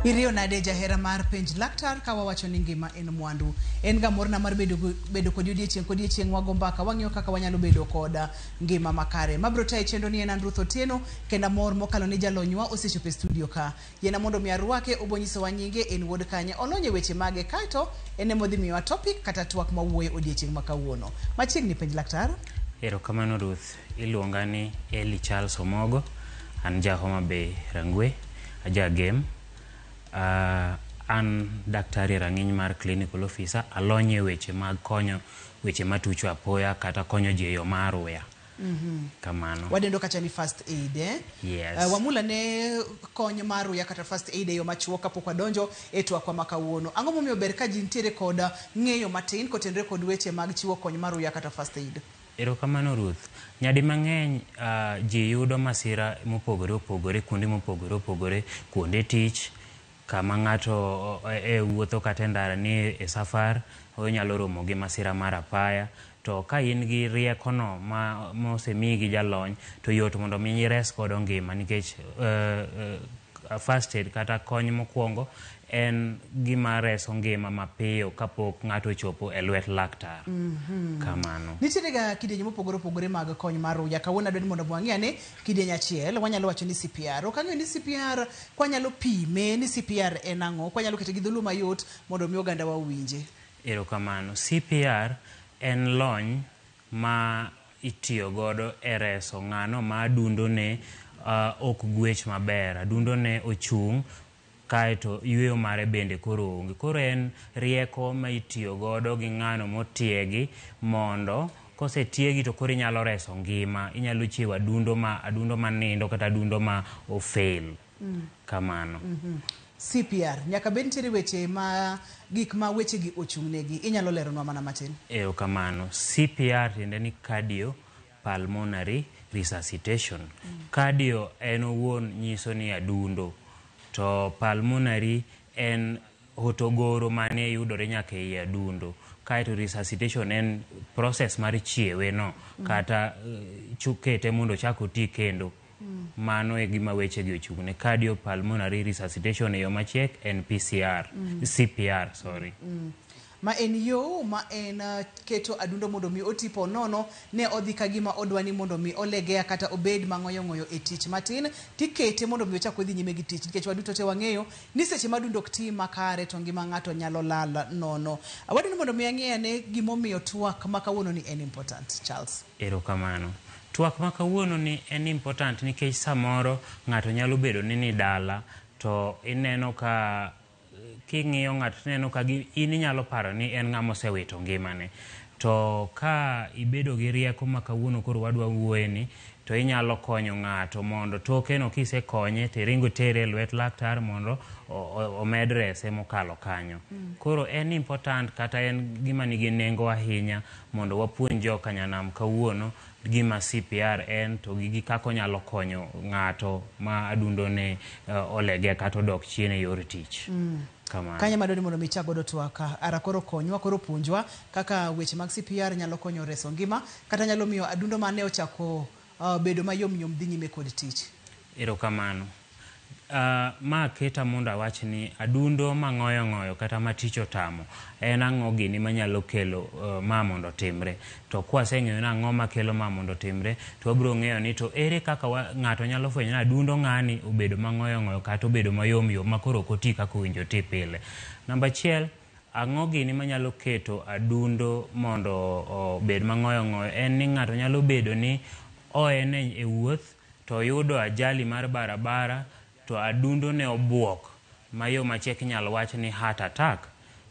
Iriyo nade jahera mar penj laktar ka wawacho ni ngima en mwandu. En ga morna mar bedo kodi odiechieng' kodiechieng' wago mbaka wang'iyo kaka wanyalo bedo kod ngima makare. Mabro tayo chenro ni en an Ruth Otieno kendo amor mokalo ni jalonywa osechopo e studio ka. Yiena mondo mi arwake obo nyisowa nyinge en wuod kanye olony e weche mage kaeto en ema odhi miyowa topic kata twak mawuoye odiechieng' ma kawuono. Machiegni penj laktar. Erokamano Ruth, iluonga ni Eli Charles Omogo, an ja Homa Bay Rangwe, aja Gem. An daktari e rang'iny mar clinical officer, alony e weche mag konyo weche matucho apoya kata konyo ji e yo ma aruya. Kamano. Wadendo kacha ni first aid eh? Yes. Wamula ne kony mar ruya kata first aid e yo machuok kapok wadonjo e twakwa ma kawuono. Ang'o momiyo ber ka ji nitiere kod ng'eyo matin kotenore kod weche mag chiwo kony mar ruya kata first aid? Erokamano Ruth. Nyadi mang'eny ji yudo masira mopogore opogore kuonde mopogore opogore, kuonde tich, kama ng'ato e wuotho kata e ndara ni e safar, onyalo romo gi masira mar apaya. To ka in gi rieko no ma mosemiyi gi jalony, to yot mondo mi ires godo ngima nikech first aid kata kony mokwongo en gima reso ngima mapiyo kapok ng'ato ochopo e lwet laktar. Kamano. Nitiere ga kidienje mopogore opogore mag kony mar ruya. Kawuono adwa ni mondo wang'i ane kidieny achiel, wanyalo wacho ni CPR. Ok ang'eyo ni CPR kwanyalo pime ni CPR en ang'o, kwanyalo kete gi dholuo mayot mondo mi oganda wa owinje. Erokamano. CPR en lony ma itiyo godo e reso ng'ano ma adundo ne ok gwech maber, adundo ne ochung' kaeto yweyo mare bende koro onge. Koro en rieko ma itiyo godo gi ng'ano motiegi mondo kosetiegi to koro inyalo reso ngima, inyalo chiewo adundo ma nindo kata adundo ma ofail. Kamano. CPR nyaka bed nitiere weche ma gik ma weche gi ochung' negi. Inyalo leronwa mana matin. Erokamano. CPR tiende ni cardio pulmonary resuscitation. Cardio en owuon nyiso ni adundo, to pulmonary en hotogoro mane yudore nyaka ei adundo. Kaeto resuscitation en process mar chiewe no kata kete mondo ochak oti kendo. Mano e gima weche gi ochung' ne. Cardio pulmonary resuscitation e yo machiek en PCR, CPR, sorry. Ma en yo ma en keto adundo mondo mi oti po nono ne odhi ka gima odwa ni mondo mi olegea kata obed mang'oyo ng'oyo e tich matin tikete mondo mi ochak odhi nyime gi tich nikech waduto te wang'eyo ni seche ma adundo ok ti makare to ngima ng'ato nyalo lal nono. Awadwa ni mondo mi ang'e ane gimomiyo twak ma kawuono ni en important, Charles. Erokamano. Twak ma kawuono ni en important nikech samoro ng'ato nyalo bedo ni ni dala to ineno ka king'iyo ng'ato tineno ka in inyalo paro ni en ng'ama osewito ngimane. To ka ibedo gi rieko ma kawuono koro wadwa wuoye ni, to inyalo konyo ng'ato mondo toke no kisekonye tiringo itere e lwet laktar mondo omed rese mokalo kanyo. Koro en important kata en gima nigi nengo ahinya mondo wapuonj joka nyanam kawuono gima CPR en to gi kaka onyalo konyo ng'ato ma adundo ne olege kata odok chien e yor tich. Kamano. Kanyo madwa ni mondo mi ichak godo twak. Ara koro konywa, koro puonjwa kaka weche mag CPR nyalo konyo reso ngima kata nyalo miyo adundo mane ochako bedo mayom yom dhi nyime kod tich. Erokamano. Ma keta mondo awach ni adundo mang'oyo ng'oyo kata ma tich otamo en ang'o gini manyalo kelo ma mondo otimre. To kwaseng'eyo ni ang'o makelo ma mondo otimre, to wabiro ng'eyo ni to ere kaka ng'ato nyalo fwenyo ni adundo ng'ani obedo mang'oyo ng'oyo kata obedo mayom yom ma koro ok oti kaka owinjo oti pile. Namba achiel, ang'o gini manyalo keto adundo mondo obed mang'oyo ng'oyo en ni ng'ato nyalo bedo ni oen e wuoth to oyudo ajali mar barabara to adundo ne obuok ma yo machiek inyalo wach ni heart attack.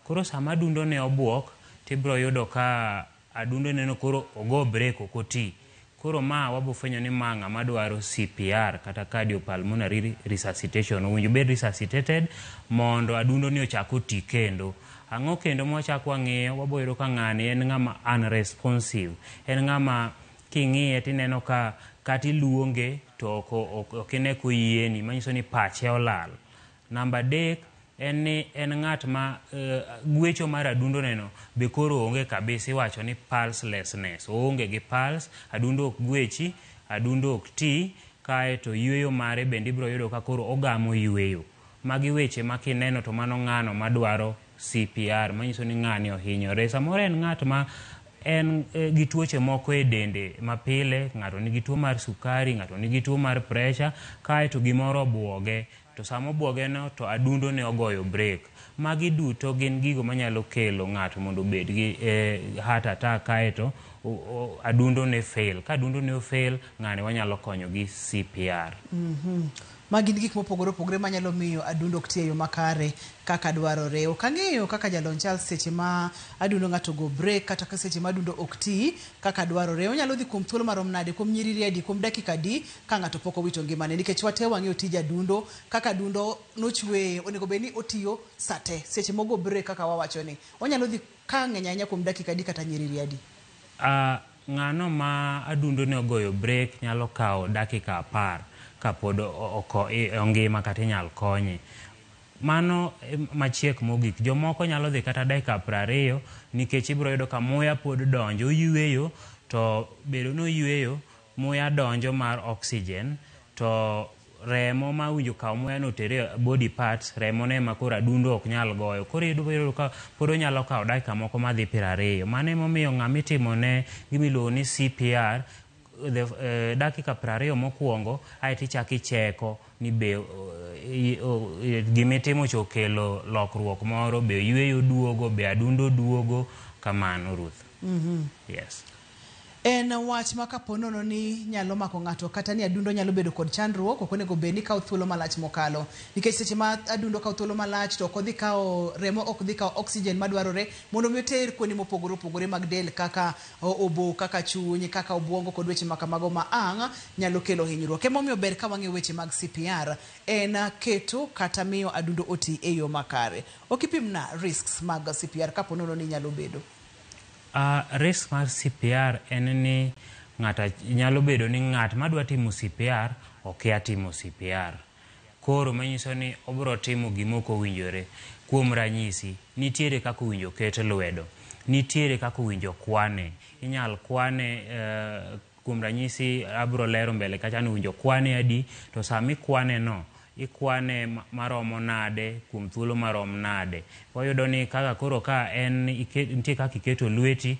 Koro sama adundo ne obuok tibiro yudo ka adundo neno koro ogo break ok oti. Koro ma wabo fwenyo ni ma ng'ama dwaro CPR kata cardiopulmonary resuscitation. Owinjo obed resuscitated mondo adundo ni ochak oti kendo. Ang'o kendo mwachak wang'iyo, wabo yudo ka ng'ani en ng'ama unresponsive. En ng'ama king'iye tineno ka kata iluonge to ok ine koyieni, manyiso ni pache olal. Namba adek en ni en ng'at ma gwecho mar adundo neno be koro onge kabisa, iwacho ni pulselessness. Oonge gi pulse, adundo ok gwechi, adundo ok ti, kaeto yweyo mare bende ibiro yudo ka koro ogamo yweyo. Magi weche ma kineno to mano ng'ano madwaro CPR, manyiso ni ng'ani ohinyore. Samoro en ng'at ma en gi tuoche moko e dende mapile, ng'ato nigi tuo mar sukari, ng'ato nigi tuo mar pressure, kaeto gimoro obuoge. To sama obuoge no to adundo ne ogoyo break. Magi duto gin gigo manyalo kelo ng'ato mondo obed gi heart attack, kaeto adundo ne fail. Ka adundo ne fail, ng'ani wanyalo konyo gi CPR. Ma gin gik mopogore opogore manyalo miyo adundo ok ti e yo makare kaka dwarore. Ok ang'eyo kaka jalony Charles, seche ma adundo ng'ato go break kata ka seche ma adundo ok ti kaka dwarore, onyalo dhi kuom thuolo marom nade, kuom nyiriri adi, kuom dakika adi ka ng'ato pok owito ngimane, nikech wate wang'eyo tij adundo kaka adundo nochweye, onego bed ni otiyo sate seche mogo break kaka wawacho ni onyalo dhi ka ng'eny ahinya kuom dakika adi kata nyiriri adi. Ng'ano ma adundo ne ogoyo break nyalo kawo dakika 10 kapod ongima kata inyal konye. Mano machiek mogik. Jomoko nyalo dhi kata dakika 20 nikech ibiro yudo ka muya pod donjo, oyueyo, to bedo ni oyueyo, muya donjo mar oxygen, to remo ma winjo kawo muya no tere body parts, remo ne ema koro adundo ok nyal goyo. Koro iyudo ka pod onyalo kawo dakika moko madhi 20. Mano emomiyo ng'ama itimone gima iluongo ni CPR, dakika 20 mokwongo, aeto ichako icheko ni be gimitimo cha okelo lokruok moro, be yueyo duogo, be adundo duogo, kamano Ruth. Yes. En wach ma kapo nono ni nyalo mako ng'ato kata ni adundo nyalo bedo kod chandruok, ok onego bed ni kawo thuolo malach mokalo, nikech seche ma adundo kawo thuolo malach to ok odhi kawo remo, ok dhi kawo oxygen madwarore mondo mi oter kuonde mopogore opogore mag del kaka obo, kaka chuny, kaka obuongo kod weche makamago ma ang' nyalo kelo hinyruok. Emomiyo ber ka wang'eyo weche mag CPR en keto kata miyo adundo oti e yo makare. Ok ipimna risks mag CPR kapo nono ni nyalo bedo. Risk mar CPR en ni ng'ato nyalo bedo ni ng'at madwa timo CPR okia timo CPR. Koro manyiso ni obiro timo gima ok owinjore. Kuom ranyisi, nitiere kaka owinjo ket lwedo, nitiere kaka owinjo kwane. Inyal kwane, kuom ranyisi abiro lero mbele kacha ni owinjo kwane adi, to sama ikwane no, ikwane maromo nade, kuom thuolo marom nade. Wayudo ni kaka koro ka en nitie kaka iketo lweti,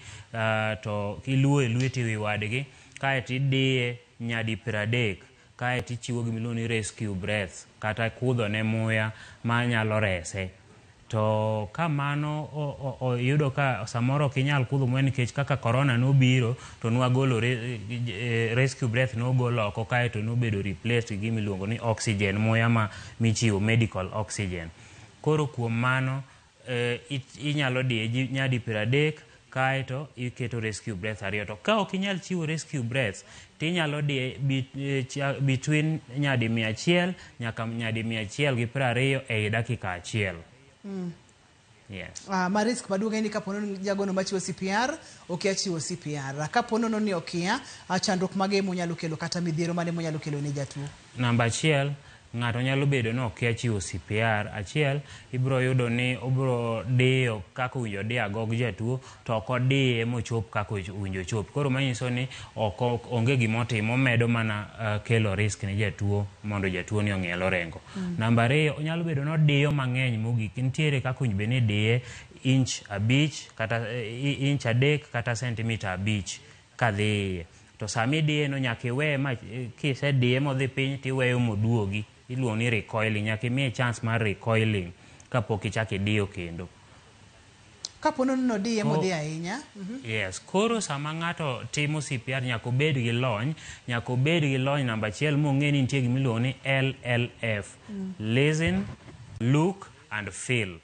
to iluo e lweti wi wadgi, kaeto idiye nyadi 30, kaeto ichiwo gima iluongo ni rescue breath, kata kudho ne muya manyalo rese. To ka mano oyudo ka samoro ok inyal kudho muya nikech kaka corona nobiro to nwagolo rescue breath nogol oko, kaeto nobedo replaced gi gima iluongo ni oxygen, muya ma michiwo medical oxygen. Koro kuom mano inyalo diye nyadi 30, kaeto iketo rescue breath 2. To ka ok inyal chiwo rescue breath, tinyalo diye between nyadi 100 nyaka nyadi 120 ei dakika 1. Yes. Ma risk maduong' en ni kapo ni jagono machiwo CPR okia chiwo CPR. Kapo nono ni okia, chandruok mage monyalo kelo kata midhiero mane monyalo kelo ne jatuo? Namba 1, ng'ato nyalo bedo ni okia chiwo CPR. Achiel, ibiro yudo ni obiro diyo kaka owinjo odiyo agog jatuo, to ok odiye mochop kaka owinjo ochop. Koro manyiso ni onge gimotimo, omedo mana kelo risk ne jatuo mondo jatuo ni ong'iel orengo. Namba 2, onyalo bedo ni odiyo mang'eny mogik. Nitiere kaka owinjo bed ni idiye inch 5 kata inch 3 kata sentimita 5 kadhi iye. To sama idiye no nyaka iweye ma kisediye modhi piny tiweyo moduogi. Iluongo ni recoiling, nyaka imiye chance mar recoiling kapok ichako idiyo kendo. Kapo ni nodiye modhi ahinya. Yes, koro sama ng'ato timo CPR nyaka obed gi lony, nyaka obed gi lony namba 1 mong'e ni nitie gima iluongo ni LLF. Listen, look and feel.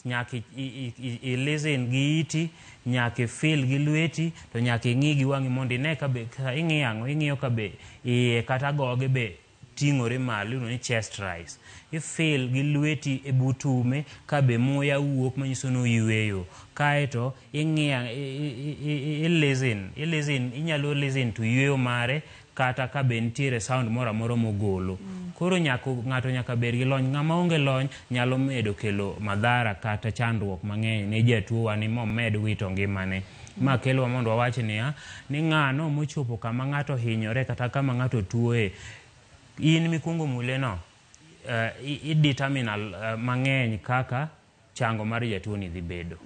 Nyaka i listen gi iti, nyaka i feel gi lweti, to nyaka ing'i gi wang'i mondo ine ka be ing'iyo ang'o, ing'iyo ka be iye kata goge be ting'ore malo, iluongo ni chest rise. I feel gi lweti e but ume ka be muya wuok manyiso ni oyueyo. Kaeto ing'iyo, i listen, i listen, inyalo listen to yueyo mare kata ka be nitiere sound moro amora mogolo. Koro ng'ato nyaka bed gi lony. Ng'ama onge lony nyalo medo kelo madhara kata chandruok mang'eny ne jatuo wa ni momed wito ngimane. Ma kelowa mondo wawach niya, ni ng'ano mochopo kama ng'ato hinyore kata kama ng'ato tuoe, in mikuongo mule no, I determine mang'eny kaka chango mar jatuo ni dhi bedo.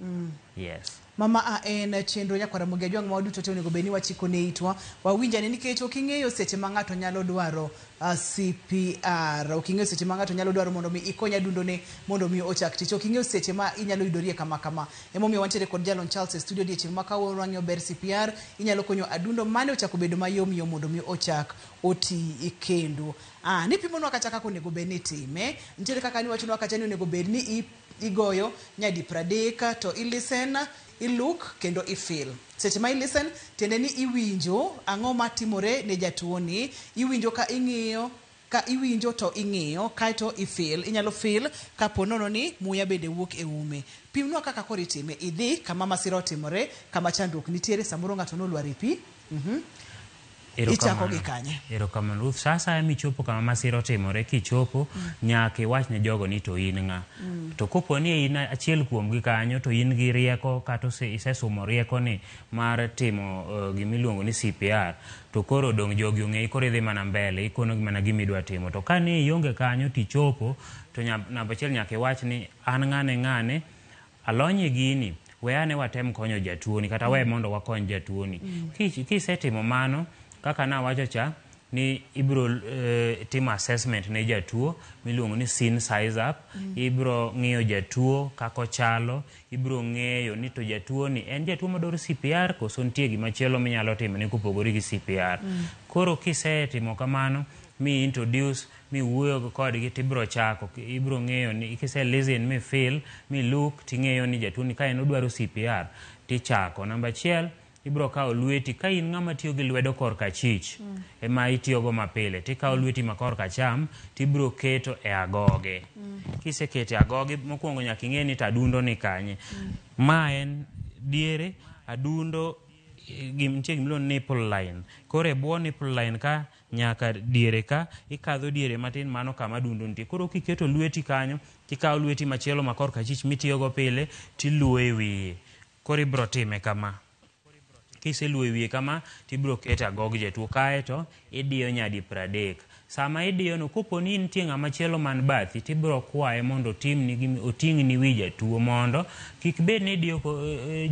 Yes. Mama a en chenro nyakwar Ramogi Ajwang' ma waduto te onego bed ni wachiko ne itwa wawinjane nikech ok ing'eyo seche ma ng'ato nyalo dwaro CPR, ok ing'eyo seche ma ng'ato nyalo dwaro mondo mi ikony adundone mondo mi ochak tich, ok ing'eyo seche ma inyalo yudorie kama kama. Emomiyo wantiere kod Jalony Charles e studio odiechieng' ma kawuono wang'iyo ber CPR inyalo konyo adundo mane ochako bedo mayom yom mondo mi ochak oti kendo. Nipimonwa kata kaka onego bed ni itime, nitiere kaka niwachonwa kacha ni onego bed ni igoyo nyadi 30 to i listen, i look kendo i feel. Seche ma i listen tiende ni iwinjo ang'o matimore ne jatuo ni, iwinjo ka ing'iyo, ka iwinjo to ing'iyo, kaeto i feel. Inyalo feel kapo nono ni muya bende wuok e ume. Pimnwa kaka koro itime. Idhi kama masira otimore, kama chandruok nitiere, samoro ng'ato nolwar e pi. Ichako gi kanye? Erokamano Ruth. Sa asaya michopo kama masira otimore, kichopo nyaka iwach ne jogo ni to in ng'a. To kopo ni in achiel kuomgi kanyo to in gi rieko kata isesumo rieko ni mar timo gimiluongo ni CPR, to koro dong' jogi ong'eyi, koro idhi mana mbele, ikonogi mana gimidwa timo. To ka ni ionge kanyo tichopo, to namba achiel nyaka iwach ni an ng'ane ng'ane, alony e gini, we ane watem konyo jatuoni kata we mondo wakony jatuoni. Kisetimo mano, kaka nawacho cha, ni ibiro timo assessment ne jatuo miluongo ni scene size up. Ibiro ng'iyo jatuo kaka ochalo, ibiro ng'eyo ni to jatuo ni en jatuo madwaro CPR koso nitie gimachielo minyalo timone kopogore gi CPR. Koro kisetimo kamano mi introduce mi wuoyo kodgi, tibiro chako ibiro ng'eyo ni kise listen mi feel mi look, ting'eyo ni jatuo ni ka en odwaro CPR tichako. Namba achiel, ibiro kawo lweti ka in ng'ama tiyo gi lwedo korka achich ema itiyogo mapile, tikawo lweti ma korka acham tibiro keto e agoge. Kiseketo e agoge, mokwongo nyaka ing'e ni to adundo ni kanye. Ma en diere adundo, nitie gimiluongo ni nipple line. Koro e bwo nipple line ka nyaka diere ka ikadho diere matin, mano kama adundo nitie. Koro kiketo lweti kanyo, tikawo lweti machielo ma korka achich mitiyogo pile tiluo e wiye. Koro ibiro time kama. Kiseluo e wiye kama, tibiro keto agog jatuo kaeto idiyo nyadi 30. Sama idiyo no, kopo ni nitie ng'ama chielo man bathi, tibiro kwaye mondo otimni oting'ni wi jatuo mondo kik bed ni idiyo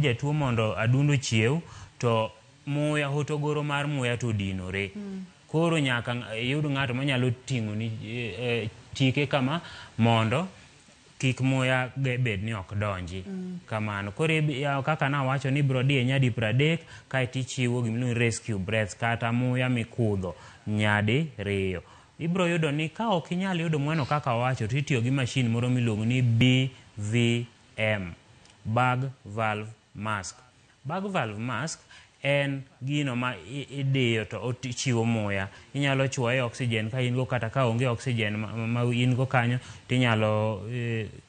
jatuo mondo adundo ochiew to muya hotogoro mar muya to odinore. Koro nyaka iyud ng'ato manyalo ting'oni tike kama mondo kik muya bed ni ok donji. Kamano. Koro kaka nawacho ni ibiro diye nyadi 30 kaeto ichiwo gimiluongo ni rescue breath kata muya mikudho nyadi riyo. Ibiro yudo ni ka ok inyal yudo mano kaka owacho, to itiyo gi mashin moro miluongo ni BVM, bag valve mask. Bag valve mask en gino ma idiyo to ochiwo muya. Inyalo chuoye oxygen ka in go kata ka onge oxygen ma in go kanyo, tinyalo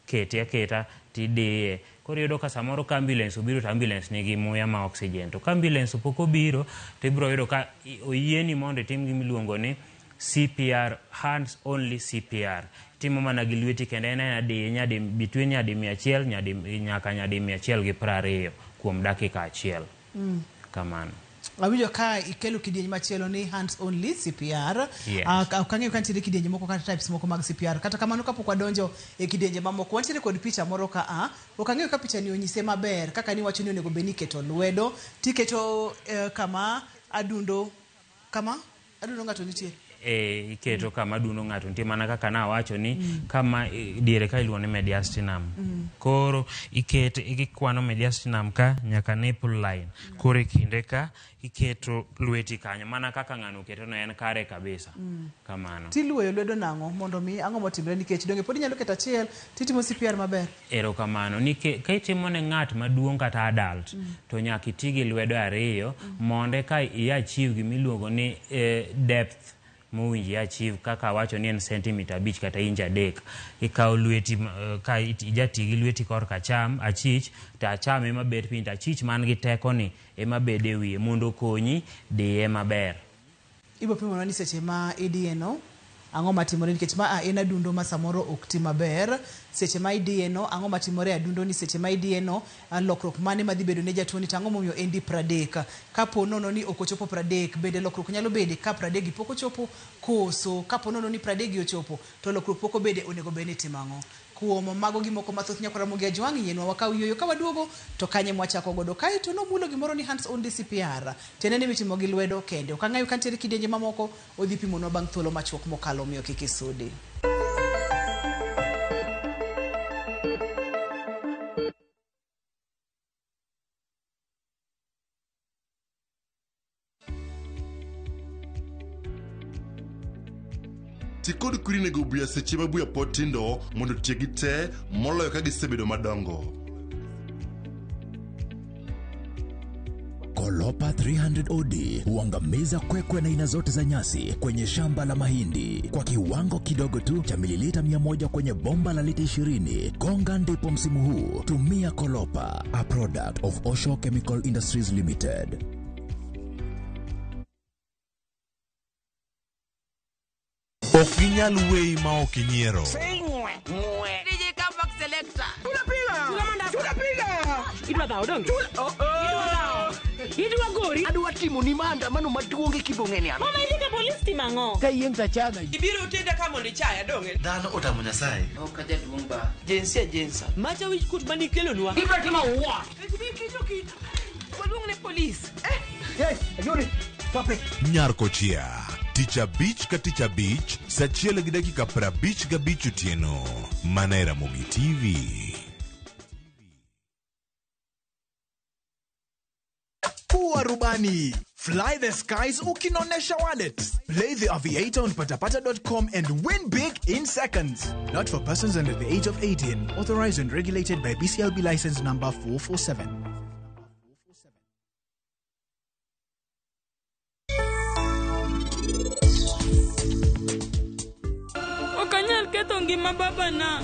kete aketa tidiye. Koro iyudo ka samoro ka ambulance obiro to ambulance nigi muya ma oxygen. To ka ambulance pok obiro, to ibiro yudo ka oyieni mondo itim gimiluongo ni CPR, hands only CPR. Timo mana gi lweti kendo en aena diye nyadi between nyadi 100 nyadi nyaka nyadi 120 kuom dakika achiel. Kamano. Awinjo ka ikelo kidieny machielo ni hands only CPR. Yes. Ok ang'eyo ka nitiere kidienje moko kata types moko mag CPR. Kata kamano kapok wadonjo e kidienje mamoko, wantiere kod picha moro ka a. Ok ang'eyo ka picha ni onyise maber kaka niwacho ni onego bed ni iketo lwedo, tiketo kama adundo kama adundo ng'ato nitie. Iketo kama adundo ng'ato nitie mana kaka nawacho ni kama diere ka iluongo ni mediastinum. Koro ikete ikwano mediastinum ka nyaka nipple line. Koro e kinde ka iketo lweti kanyo mana kaka ng'ano oketo no en kare kabisa. Kamano. Tiluoyo lwedo nang'o mondo mi ang'o motimre nikech donge pod inyalo keto achiel titimo CPR maber. Erokamano. Nikech ka itimo ne ng'at maduong' kata adult, to nyaka iti gi lwedo ariyo mondo eka i achieve gimiluongo ni depth mowinjo i achieve kaka awacho ni en sentimita 5 kata inch 3. Ikawo lweti ka ijati gi lweti korka acham achich to acham ema bet piny to achich man gi teko ni ema bedo e wiye mondo okonyi diye maber. Ibo pimonwa ni seche ma idiye no Ang'o matimore nikech ma a en adundo ma samoro ok ti maber. Seche ma idiye no, ang'o matimore e adundo ni seche ma idiye no, lokruok mane madhi bedo ne jatuo ni to ang'o momiyo en di 30. Kapo nono ni ok ochopo 30, bende lokruok nyalo bede ka 30 gi pok ochopo koso kapo nono ni 30 gi ochopo to lokruok pok obede onego bed ni itimo ang'o. Kuom mago gi moko mathoth nyakwar Ramogi Ajwang' yienwa wakaw yueyo ka waduogo to kanye mwachako godo. Kaeto nomulo gimoro ni hands only CPR. Tiende ni mitimo gi lwedo kende. Ok ang'eyo ka nitiere kidienje mamoko odhi pimonwa bang' thuolo machuok mokalo omiyo kik isudi. Ti kod kwiri nego buya seche ma buya pod tindo mondo otiekgi te moloyo ka gisebedo madongo. Kolopa 300 OD huangamiza kwekwe na aina zote za nyasi kwenye shamba la mahindi kwa kiwango kidogo tu cha mililita 100 kwenye bomba la lita 20. Gonga ndipo msimu huu. Tumia Kolopa, a product of Osho Chemical Industries Limited. Ok ginyal weyi ma ok inyiero. DJ Comeback Selector. Idwa dhawo donge? Idwa dhawo. Idwa gori. Adwa timo ni maandamano maduong' e kibong'eni an. Mama idhi ka polis timo ang'o? Ka yieng' tachaga. Ibiro tenda ka mondo ichaya donge? Dhano otamo Nyasaye. Ok ajaduong' ba. Jinsia jinsa. Macha wich kuot manikelonwa. Ibiro timo what? Waluong ne polis. Hey, Ayuri, stop it. Nyar Kochia. Tich abich ka tich abich, saa achiel gi dakika 55 otieno. Mana e Ramogi TV. Kuwa rubani. Fly the skies ukinonesha wallet. Play the Aviator on patapata.com and win big in seconds. Not for persons under the age of 18. Authorized and regulated by BCLB license number 447. Ok anyal ketho ngima babana.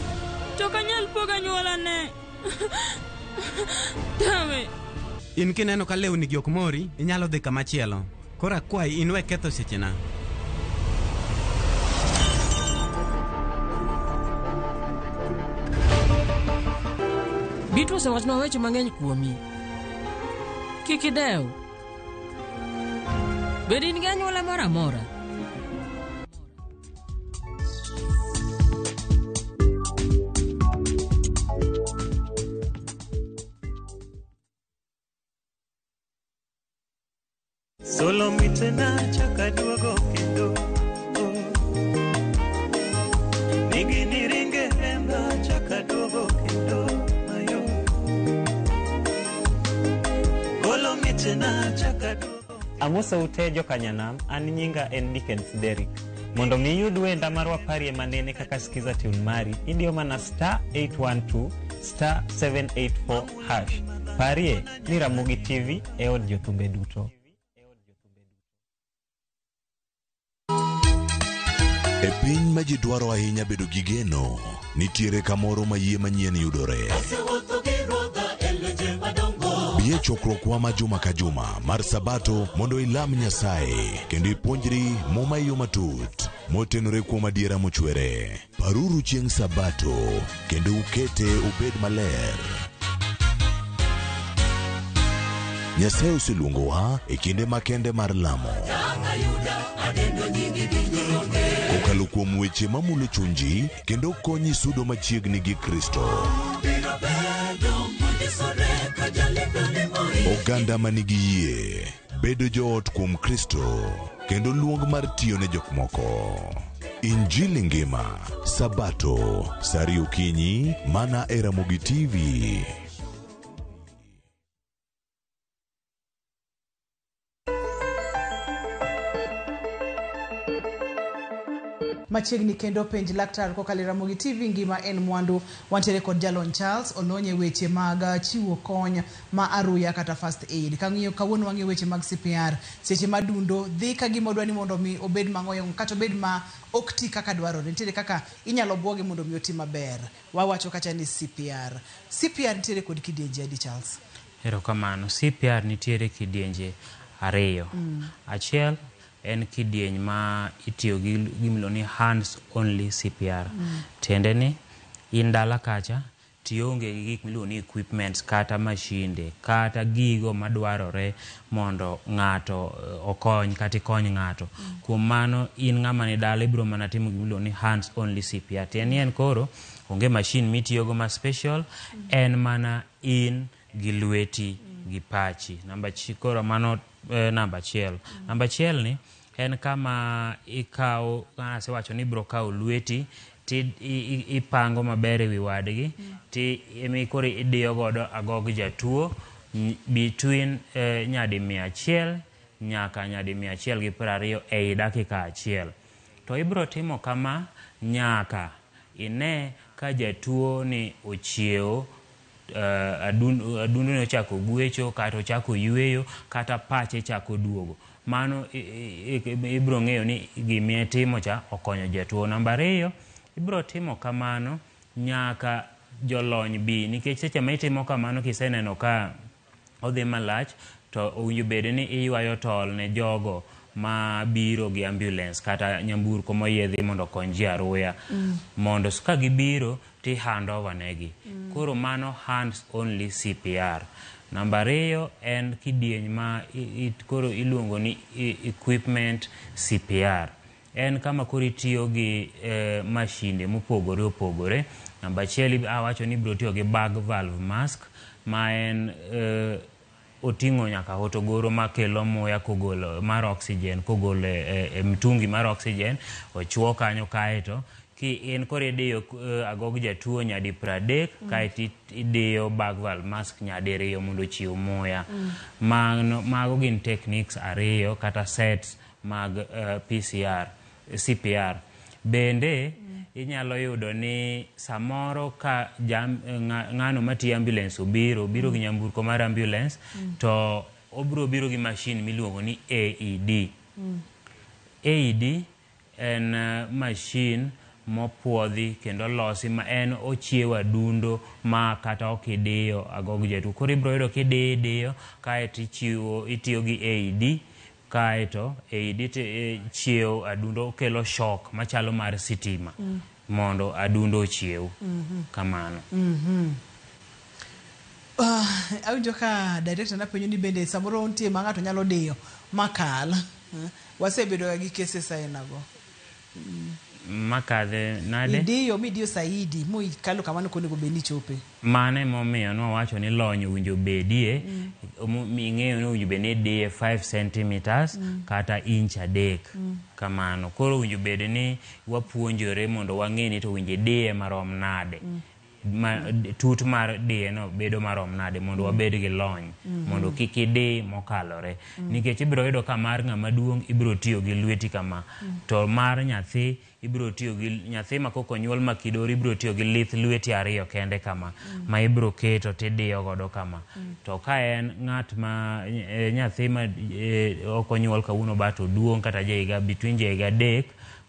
To ok anyal pogo anyuolane. Tawe. In kineno ka lewni gi ok mori, inyalo dhi kamachielo. Koro akwayi in we ketho sechena. Bitu osewachonwa weche mang'eny kuomi. Kik idew. Bed in gi anyuola moro amora. Solo mitena chaka duogo kendo. Nigi niringe hemba chaka duogo kendo. Ayo. Golo mitena chaka duogo. Amoso ute jokanyanam, an nyinga en Dickens Derrick. Mondo mi iyud wenda mar waparie manene kaka skiza tune mari, idiyo mana star 812 star 784 hash. Parie ni Ramogi TV e od jothumbe duto. E piny ma ji dwaro ahinya bedo gi geno, nitiere kamoro ma yie manyien yudore. Bi e chokruokwa ma juma ka juma mar Sabato mondo ilam Nyasaye kendo ipuonjri Muma e yo matut motenore kuom adiera mochwere. Paruru chieng' Sabato kendo ukete obed maler. Nyasaye oseluongowa e kinde makende mar lamo. Kokalo kuom weche mamulo chunji kendo konyi sudo machiegni gi Kristo. Oganda manigi yie, bedo joot kuom Kristo, kendo luong mar tiyo ne jok moko. Injili ngima, Sabato, saa ariyo okinyi, mana e Ramogi TV. Machiegni kendo penj laktar kokalo e Ramogi TV ngima en mwandu. Wantiere kod Jalony Charles olony e weche mag chiwo kony ma aruya kata first aid. Kang'iyo kawuono wang'iyo weche mag CPR. Seche ma dundo dhi ka gima odwa ni mondo mi obed mang'oyo kata obed ma ok ti kaka dwarore. Nitiere kaka inyalo buoge mondo mi oti maber. Wawacho kacha ni CPR. CPR nitiere kod kidienje adi Charles? Erokamano. CPR nitiere kidienje ariyo. Achiel en kidieny ma itiyo gi gimiluongo ni hands only CPR. Tiende ni in dala kacha tionge gi gik miluongo ni equipments kata mashinde kata gigo madwarore mondo ng'ato okony kata ikony ng'ato. Kuom mano in ng'ama ni dala ibiro mana timo gimiluongo ni hands only CPR. Tiende ni en koro onge machine mitiyogo ma special, en mana in gi lweti gi pachi. Namba koro mano namba achiel. Namba achiel ni en kama ikawo, asewacho ni ibiro kawo lweti ti ipango maber ewi wadgi ti emi koro idiyo godo agog jatuo between nyadi 100 nyaka nyadi 120 ei dakika achiel. To ibiro timo kama nyaka ine ka jatuo ni ochiewo, adundo ne ochako gwecho kata ochako yweyo kata pache chako duogo. Mano ibiro ng'eyo ni gimitimo cha okonyo jatuo. Namba ariyo, ibiro timo kamano nyaka jolony bi, nikech seche ma itimo kamano kiseneno ka odhi malach to owinjo bed ni iywayo tol ne jogo ma biro gi ambulance kata nyamburko moyiedhi mondo okony ji aruya. Mondo ka gibiro ti hand over negi. Koro mano hands only CPR. Namba ariyo en kidieny ma koro iluongo ni equipment CPR. En kama koro itiyo gi mashinde mopogore opogore. Namba achiel awacho ni ibiro tiyo gi bag valve mask ma en oting'o nyaka hotogoro makelo muya kogolo mar oxygen kogolo e mtungi mar oxygen ochuo kanyo, kaeto ki in koro idiyo agog jatuo nyadi 30 kaeto idiyo bag valve mask nyadiriyo mondo ochiw muya. Mago gin techniques ariyo kata sets mag PCR CPR. Bende inyalo yudo ni samoro ka ng'ano matiyo ambulance obiro biro gi nyamburko mar ambulance to obiro biro gi machine miluongo ni AED. AED en machine mopuodhi kendo losi ma en ochiewo adundo ma kata ok idiyo agog jatuo. Koro ibiro yudo kidiyo idiyo kaeto ichiwo itiyo gi AED, kaeto AED chiewo adundo, kelo shock machalo mar sitima mondo adundo ochiew. Kamano. Awinjo ka director napenjo ni bende samoro nitie ma ng'ato nyalo diyo makal. Wasebedo ga gi cases ainago. Makadhe nade? Idiyo midiyo saidi moikalo kama ok onego bed ni ichope. Mano emomiyo nwawacho ni lony owinjo bedie ming'eyo ni owinjo bed ni idiye 5 centimeters kata inch 3 kamano. Koro owinjo bed ni wapuonjore mondo wang'e ni to owinjo idiye marom nade. Tut mar diye no bedo marom nade mondo wabed gi lony mondo kik idi mokalore. Nikech ibiro yudo ka mar ng'ama duong' ibiro tiyo gi lweti kama, to mar nyathi ibiro tiyo gi nyathi ma kok onyuol ma kidori ibiro tiyo gi lith lweti ariyo kende kama ma ibiro keto tidiyo godo kama. To ka en ng'at ma nyathi ma ok onyuol kawuono but oduong' kata ja higa between ja higa 3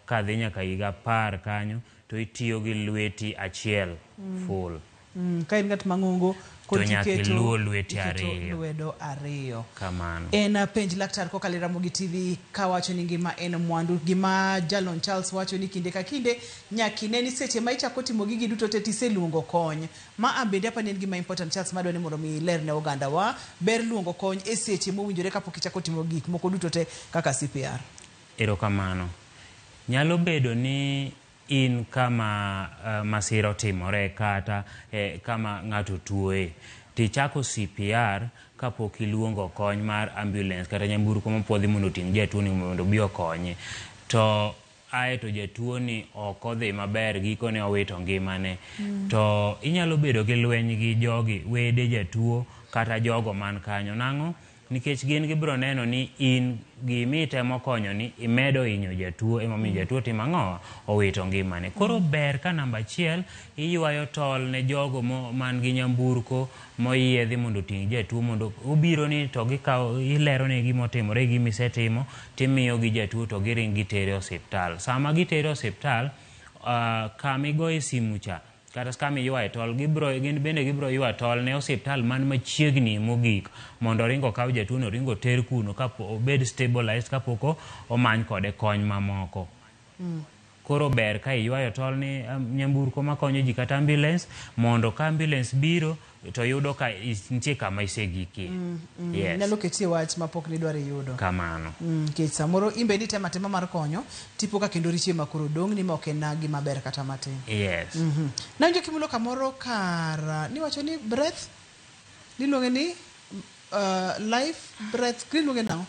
kadhi nyaka higa 10 kanyo to itiyo gi lweti achiel full. Ka en ng'at mang'ongo to nyaka iluo lweti ariyo. Lwedo ariyo. Kamano. En penj laktar kokalo e Ramogi TV kawacho ni ngima en mwandu. Gima Jalony Charles wacho ni kinde ka kinde nyaka ine ni seche ma ichako timo gigi duto te tiseluongo kony. Ma bende apa ni en gima important Charles madwa ni mondo mi iler ne oganda wa ber luongo kony e seche mowinjore kapok ichako timo gik moko duto te kaka CPR. Erokamano. Nyalo bedo ni in kama masira otimore kata kama ng'ato tuoe tichako CPR kapok iluongo kony mar ambulance kata nyamburko mopuodhi mondo oting' jatuo ni mondo obi okonye, to ae to jatuo ni ok odhi maber, gikone owito ngimane. To inyalo bedo gi lweny gi jogi wede jatuo kata jogo man kanyo nang'o nikech gin gibiro neno ni in gimitemo konyo ni imedo hinyo jatuo, emomiyo jatuo timo ang'o, owito ngimane. Koro ber ka namba achiel iywayo tol ne jogo man gi nyamburko moyiedhi mondo oting' jatuo, mondo obiro ni to gikawo, ilero ne gimotimore gimisetimo timiyo gi jatuo to giring gitere osiptal. Sama gitere osiptal, kama igoye simu cha kata kama iywaye tol, gibro gin bende gibro ywa tol ne osiptal man machiegni mogik mondo oring okaw jatuo no oring oter kuno kapo obed stabilized kapok omany kode kony mamoko. Koro ber ka iywayo tol ni nyamburko makonyo ji kata ambulance mondo ka ambulance biro to yudo ka nitie kama isegikie. Yes. Nyalo ketie wach mapok nidwaro yudo. Kamano. Nikech samoro in be nitemo atema mar konyo tipo ka kendo richo ema koro dong' ni ma ok en gima ber kata matin. Yes. Nawinjo kimulo kamoro kar niwacho ni breath niluonge ni life breath niluonge nang'o?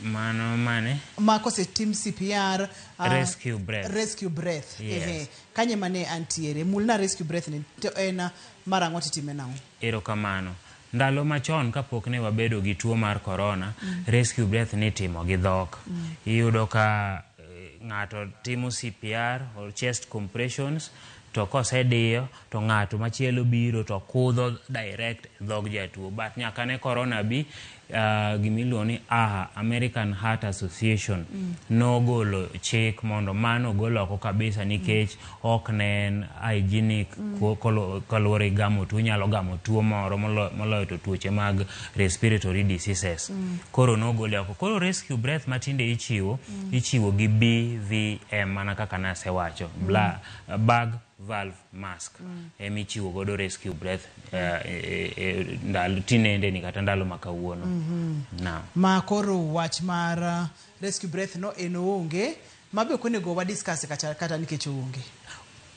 Mano mane? Ma kosetim CPR Rescue breath. Rescue breath. Yes. Ehe. Kanye mane antiere mulna rescue breath ni to en mar ang'o titime nang'o? Erokamano. Ndalo machon kapok ne wabedo gi tuo mar corona, rescue breath nitimo gi dhok. Iyudo ka ng'ato timo CPR or chest compressions to kosediyo to ng'ato machielo biro to kudho direct e dhog jatuo. But nyaka ne corona bi, gimiluongo ni AHA, American Heart Association, nogolo chik mondo mano ogol oko kabisa nikech ok ne en hygienic kaluwore gi gamo tuo. Inyalo gamo tuo moro moloyo to tuoche mag respiratory diseases. Koro nogole oko. Koro rescue breath matinde ichiwo, ichiwo gi BVM mana kaka nasewacho. Bag valve mask emichiwo godo rescue breath ndalo tinende ni kata ndalo ma kawuono. Naam. Ma koro wach mar rescue breath no en oonge mabe ok onego wa discuss kata nikech oonge.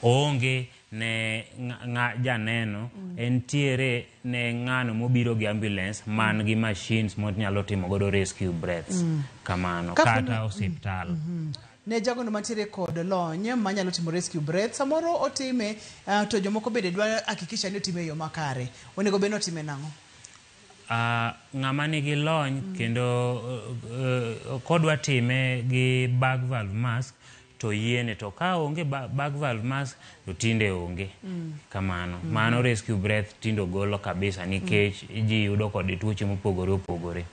Oonge ne ng'a janeno, entiere ne ng'ano mobiro gi ambulance man gi machines monyalo timo godo rescue breaths. Kamano kata osiptal. Ne jagono mantiere kod lony manyalo timo rescue breath samoro otime to jomoko bende dwa hakikisha ni otime e yo makare. Onego bed ni otime nang'o? Ng'ama nigi lony kendo kodwa time gi bag valve mask to yiene, to ka onge bag valve mask to tinde onge. Kamano. Mano rescue breath tinde ogolo kabisa nikech ji yudo kod tuoche mopogore opogore.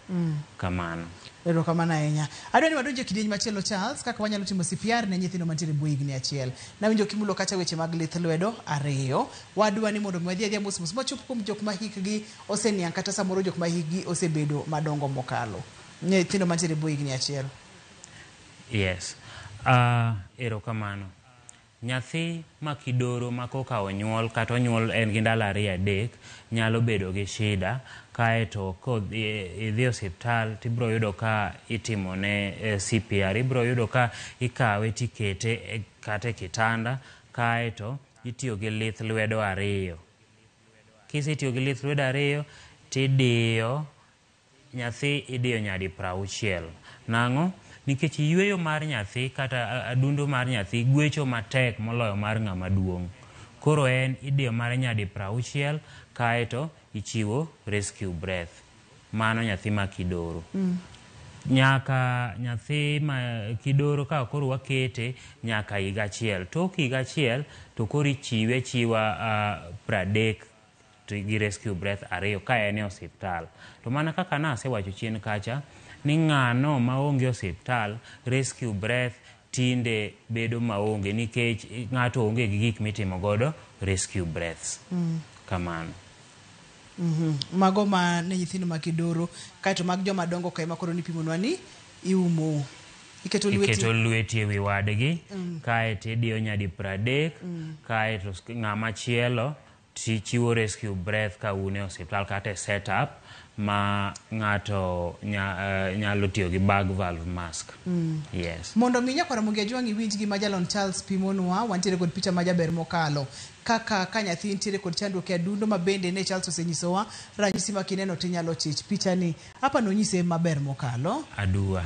Kamano. Erokamano ahinya. Adwa ni wadonje e kidieny machielo Charles, kaka wanyalo timo CPR ne nyithindo mantiere e bwo higni 1. Nawinjo kimulo kacha weche mag lith lwedo 2. Wadwa ni mondo mi wadhi adhiya mos mos machop kuom jok ma hikgi oseniang' kata samoro jok ma hikgi osebedo madongo mokalo. Nyithindo mantiere e bwo higni 1. Yes. Erokamano. Nyathi ma kidoro ma koka onyuol kata onyuol en gi ndalo 2 3 nyalo bedo gi shida kaeto kodhi idhi osiptal tibiro yudo ka itimone CPR. Ibiro yudo ka ikawe tikete kata e kitanda kaeto itiyo gi lith lwedo 2. Kisetiyo gi lith lwedo 2 tidiyo nyathi idiyo nyadi 60. Nang'o? Nikech yweyo mar nyathi kata adundo mar nyathi gwecho matek moloyo mar ng'ama duong'. Koro en idiyo mare nyadi 60 kaeto ichiwo rescue breath. Mano nyathi ma kidoro. Nyaka nyathi ma kidoro ka koro wakete nyaka higa 1. Tok higa 1 to koro ichiwe achiwa 30 gi rescue breath 2 ka en e osiptal. To mana kaka nasewacho chien kacha ni ng'ano maonge osiptal, rescue breath tinde bedo maonge nikech ng'ato onge gi gik mitimo godo rescue breaths. Kamano. Mago ma ne nyithindo ma kidoro, kaeto mag joma dongo ka ema koro nipimonwa ni iumo. Iketo lweti. Iketo lweti ewi wadgi, kaeto idiyo nyadi 30, kaeto ng'ama chielo chiwo rescue breath ka un e osiptal kata e setup ma ng'ato nyalo tiyo gi bag valve mask. Yes. Mondo mi nyakwar Ramogi Ajwang' iwinj gima jalony Charles pimonwa, wantiere kod picha majaber mokalo. Kaka ka nyathi nitiere kod chandruok e adundo ma bende ne Charles osenyisowa, ranyisi ma kineno tinyalo chich. Picha ni hapa nonyise maber mokalo. Aduwa.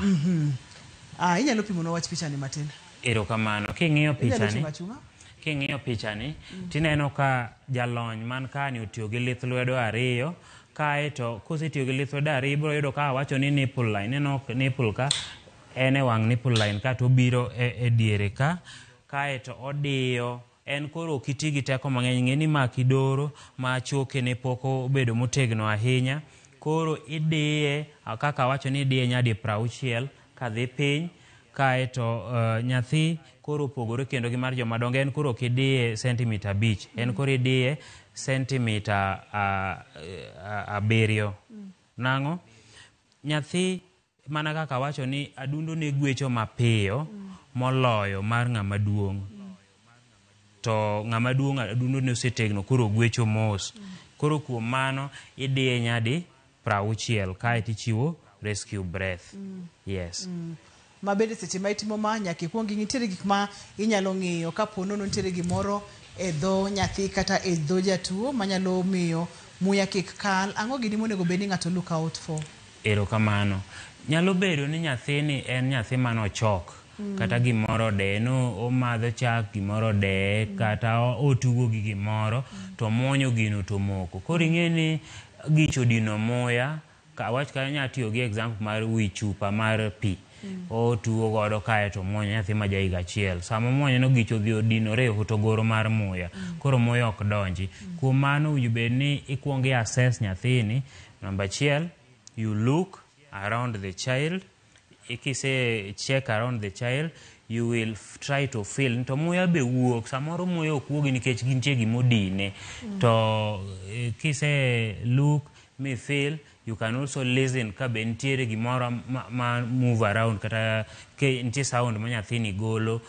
Inyalo pimonwa wach picha ni matin? Erokamano. King'iyo picha ni, Inyalo chunga? King'iyo picha ni, tineno ka jalony man kani otiyo gi lith lwedo 2, kaeto kosetiyo gi lith lwedo 2 ibiro yudo ka awacho ni nipple line. Ineno nipple ka, en e wang' nipple line ka to obiro e diere ka, kaeto odiyo. En koro ok iti gi teko mang'eny, ng'e ni ma kidoro ma choke ne pok obedo motegno ahinya. Koro idiye, kaka awacho ni idiye nyadi 60 kadhi piny, Kaeto nyathi koro opogore kendo gi mar joma dongo, en koro ok idiye sentimita 5, en koro idiye sentimita 7. Nang'o? Nyathi mana kaka awacho ni adundo ne gwecho mapiyo moloyo mar ng'ama duong'. To ng'ama duong' adundo ne osetegno koro gwecho mos. Koro kuom mano idiye nyadi 60 kaeto ichiwo rescue breath. Yes. Ma bende seche ma itimo ma nyaka ikuong ing'i nitiere gik ma inyalo ng'iyo kapo nono nitiere gimoro e dho nyathi kata e dho jatuo manyalo miyo muya kik kal. Ang'o gini monego bed ni ng'ato look out for? Erokamano. Nyalo bedo ni nyathini en nyathi manochok kata gimoro odeye, no omadho chak gimoro odeye kata otugo gi gimoro to muonyo gino to moko. Koro ing'e ni gicho odino muya, awach ka anya tiyo gi example mar wi chupa mar pi. Otugo godo kae to omuonyo nyathi ma ja higa achiel. Sama omuonyo no gicho odhi odinore e hotogoro mar muya. Koro muya ok donji. Kuom mano owinjo bed ni ikuongo i assess nyathini. Namba achiel, you look around the child. Kise check around the child, you will try to feel to muya be wuok. Samoro muya ok wuogi nikech gintie gimodine. To kise look mi feel, you can also listen ka be nitiere gimoro ma move around kata ke nitie sound ma nyathini golo.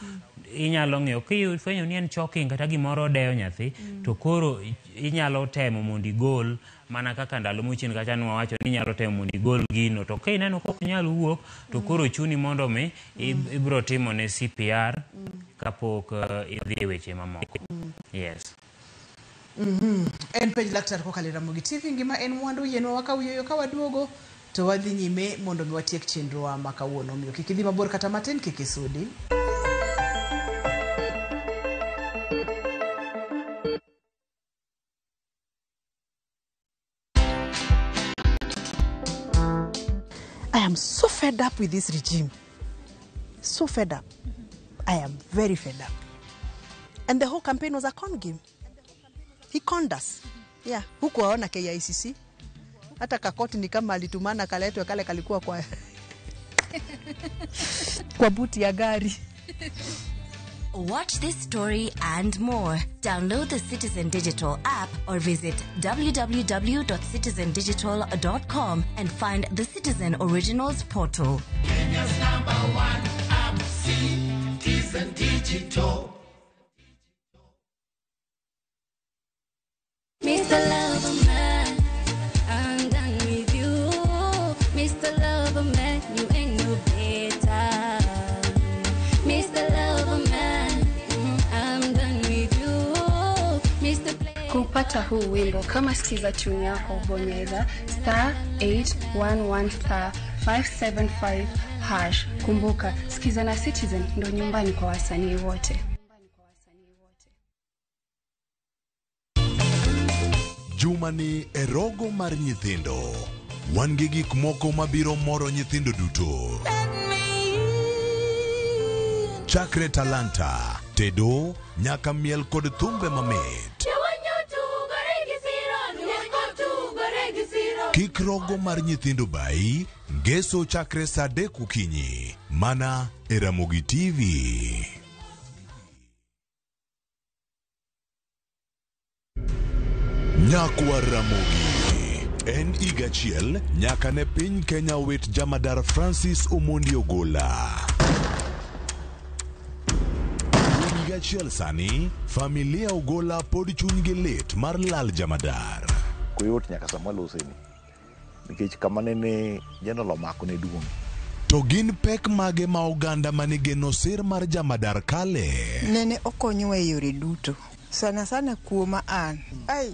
Inyalo ng'iyo kifwenyo ni en choking kata gimoro odeyo nyathi, to koro inyalo temo mondo igol mana kaka ndalo mochien kacha nwawacho ni inyalo temo mondo igol gino, to ka ineno ka ok nyal wuok to koro chuni mondo mi ibro timo ne CPR kapok idhi e weche mamoko. Yes. En penj laktar kokalo e Ramogi TV, ngima en mwandu, yienwa wakaw yueyo ka waduogo to wadhi nyime mondo mi watiek chenrowa ma kawuono. Omiyo kik idhi mabor kata matin, kik isudi. I am so fed up with this regime. So fed up. I am very fed up. And the whole campaign was a con game. He conned us. Yeah. Hukuwaona KICC. Hata kakoti ni kama alitumana kaletwe kale kalikuwa kwa buti ya gari. Watch this story and more. Download the Citizen Digital app or visit www.citizendigital.com and find the Citizen Originals portal. Kenya's number one app, Citizen Digital. Mr. Loverman, I'm done with you. Mr. Loverman, you ain't no better. Mr. Loverman, I'm done with you. Mr. Play. Kupata huu wimbo kama sikiza tune yako, bonyeza star 811 star 575 hash. Kumbuka, sikiza na Citizen ndo nyumbani kwa wasanii wote. Juma ni e rogo mar nyithindo. Wan gi gik moko mabiro moro nyithindo duto. Chakre talanta, tedo, nyaka miel kod thumbe mamit. Kik rogo mar nyithindo bai, ngeso chakre saa 3 okinyi. Mana e Ramogi TV. Nyakwa Ramogi. En higa achiel nyaka ne piny Kenya wit jamadar Francis Omondi Ogola. Kuom higa achiel sani, familia Ogola pod chunygi lit mar lal jamadar. Koyot nyaka sama loseni. Nikech kama nene General omako ne duong'. To gin pek mage ma oganda manigeno sir mar jamadar kale? Nene okonyowa e yore duto. Sana sana kuoma an. Ai.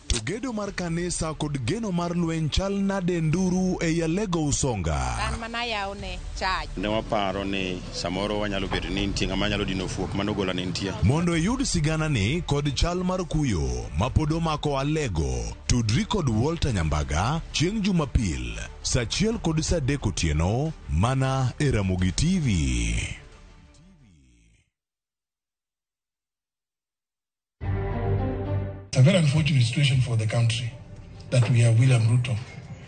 To gedo mar kanisa kod geno mar lweny chal nade nduru e Alego Usonga? An mana yawne chach. Ne waparo ni samoro wanyalo bedo ni nitie ng'ama nyalo dino fuok mano Ogola ne nitie. Mondo iyud siganani kod chal mar kuyo mapod omako Alego, tudri kod Walter Nyambaga chieng' Jumapil saa 1 kod saa 3 otieno mana e Ramogi TV. It's a very unfortunate situation for the country that we have William Ruto